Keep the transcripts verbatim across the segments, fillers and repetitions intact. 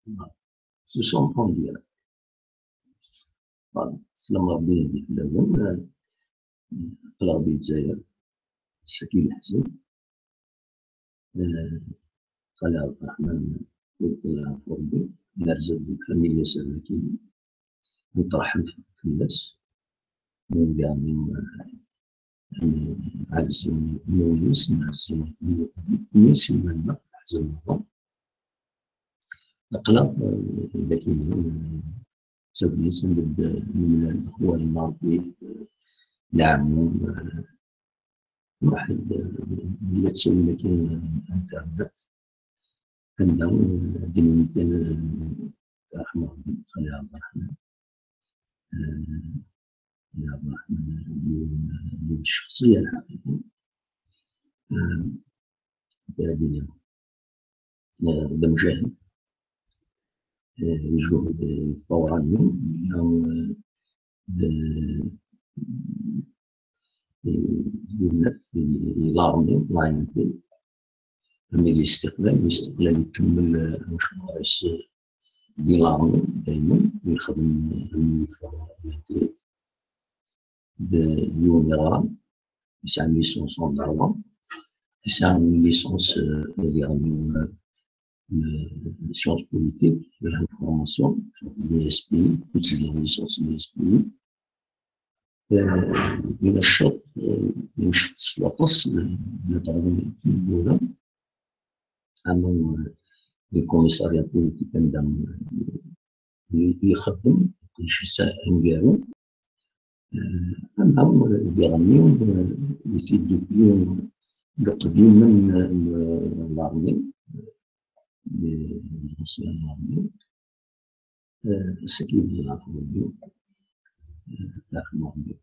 Nous sommes en direct. Voilà. Slam Rebbi di fell-awen. Aql-aɣ di Lezzayer. Ass-agi leḥzen. Eh, Xali Ɛebderreḥman, Rebbi yeɛfu Rebbi, nerza-d deg familya-s ar dakin, netreḥḥem fell-as, nwiɣ ɛezzen wul-is, ɛezzen wul-is, iman-nneɣ, ḥzen meṛṛa. Aql-aɣ, eh, dakin, eh, d tagnit, nbedd, eh, nemlal xwali Rebbi, eh, leɛmum, eh, واحد، آه، لا تسوي لك، آه، انترنت. عندنا، آه، ديناميكيا، آه، رحمة الله، خليها الرحمن. آه، يا الرحمن، آه، الشخصية الحقيقية. آه، هذه هي. آه، ده مشاهد. آه، الجهد الثوراني، آه، آه، آه، يمثل l'armée, l'armée. من الاستقلال، الاستقلال يكمل، آه، مشوار الس-، دي l'armée دايمًا، يخدم، آه، في اليونيرال، يسعى licence en droit، يسعى licence، آه، يعني، آه، sciences politiques، في الانفورماسيون، في l'I S P I، كنت licence l'I S P I. آه، إلى الشرط، آه، يمشي السواقص، آه، الأولى، عمل les commissariats politiques عندهم، آه، يخدم كل شيء ساعة أنقارو. آه، أما ديغني، آه، يتيدوكيو القديم من، آه، l'armée، آه، l'ancien armée. آه، سكين الله ربي، آه، رحمه ربي.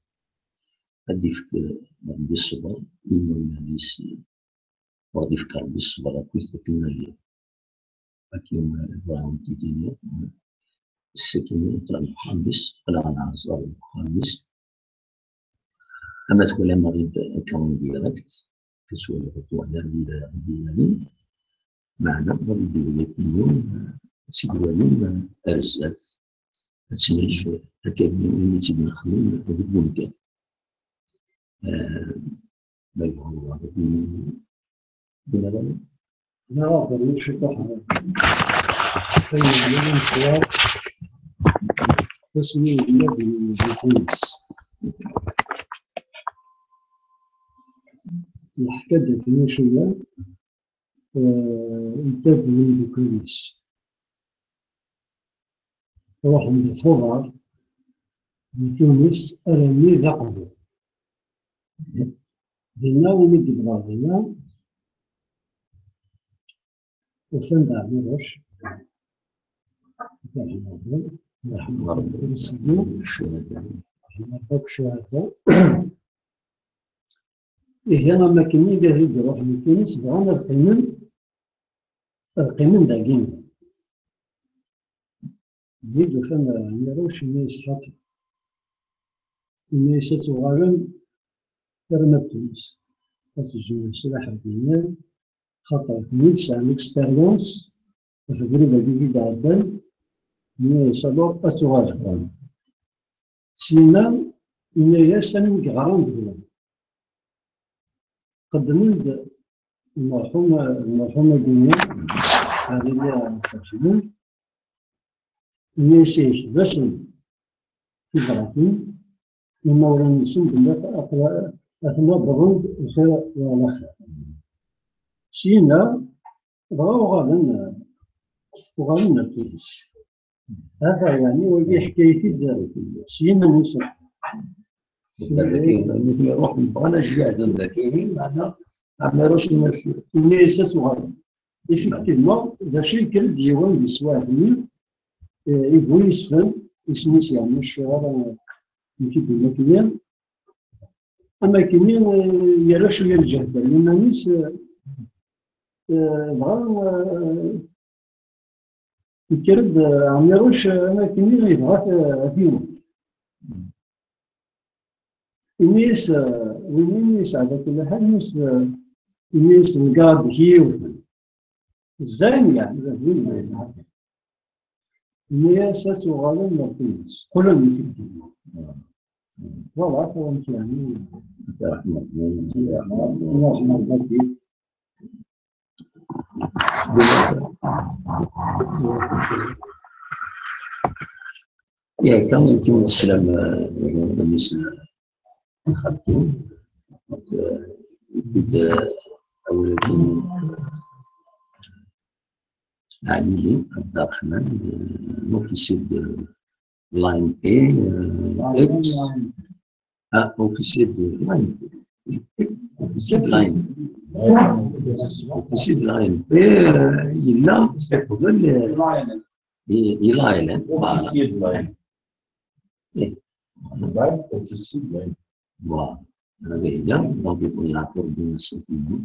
غادي يفك ربي الصبر، إما الناس وغادي يفك ربي الصبر، أكيد فك المال. لكن إبراهيم تيديني، السكين يطلع الخامس، طلع على عزار الخامس. أما تولى مريض أكاون ديريكت، كتولي غدوة على الديواني، معنا غادي يدير لك اليوم، تيدواني أرزات، تسمج، أكاد من تيدي نخدم، غادي يكون كان. آه، ما يبغى الله، غادي يكون هذا. نعرف، ماشي طاحن. سيد الحوار. اسمي زياد بن تونس. الحكاية كنا شوية، آه، انتبه من دوكانيس. روح عند الخضار من تونس، أرمي ذقبه. دينا ومد بغاضنا، وفند عمروش. رحمة ربي سيدي. رحمة ربي شهادة. إيه، أنا ما كني قاعد يروح من تونس، بغانا القيمن، القيمن داقين. Bid ufan Ɛmiruc, inna-yas: "Xaṭi." Inna-yas: "Ad tuɣalem arma d Tunes, ad tejjem leslaḥ ar d-yennan, xaṭer kunwi tesɛam expérience ɣef ubrid-agi i d-ɛeddan." Inna-yas: "Alors, ad tuɣalem." Syinna, inna-yas: "Anwa i yeɣran deg-wen?" Qeddmen-d lmerḥum, lmerḥum Aguni, Ɛli Ferḥman, inna-yas: "Yekteb-asen tibratin, imawlan-nsen belli at-, at-, atma wwḍen-d lxir ɣer laxir." Syinna, dɣa uɣalen, uɣalen ar Tunes. Hata, yeɛni, wagi yeḥka-yi-t-id s yiman-is. Dagi, nutni ruḥen bɣan ad jehden dagi, meɛna Ɛmiruc inna-yas, inna-yas ad tuɣalem. Effectivement, d acu, yekker-d yiwen di teswiɛt-nni, eh, i bu yesfen, isem-is yeɛni ur cfiɣ ara, nekk i d-yenna fell-i. Am akken-nni, eh, yerra cwiya lǧehd ar yiman-is, eh, eh, dɣa, eh, yekker-d, eh, Ɛmiruc, eh, am akken-nni yebɣa ad t-, ad t-iwet. Ini-as, eh, win-nni yesɛa daki lḥal, ini-as, eh, ini-as: "Lgard-ik i yiwten." Zzan, yeɛni, d win. Nni-as ad tuɣalem ɣer Tunes. Qqlen deg Tunes. Voilà, ffɣen kan. Yakan, akken teslam, eh, mmi-s n xalti, donc, eh, yewwi-d, eh, awal-agi n Ɛli Abderrahman, eh, un officier de l'A N P, eh, ex, ah, officier de l'A N P. Officier de l'A N P. Officier de l'A N P, eh, yella iqbel, eh, i, i l'A L N. Voilà. Officier de l'A N P. Eh. Mbeɛd officier de l'A N P. Voilà. Hada yella, donc, yeɛqub bin Safina.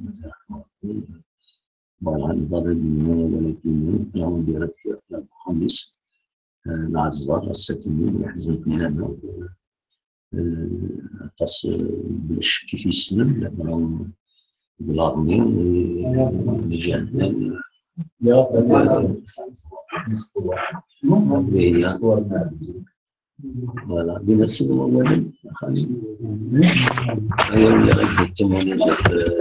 Voilà, nbada dina, walakin, on dirait que la promesse, eh, nɛezzer, ass-agi, yeḥzen fell-aneɣ, eh, aṭas, eh, bla ccek i t-yessnen, lehna deg l'armée, eh, les jeunes, eh, voilà, dina sin wawalen, a xali. Aya ur lliɣ ak-d-ttumunin ɣef, eh,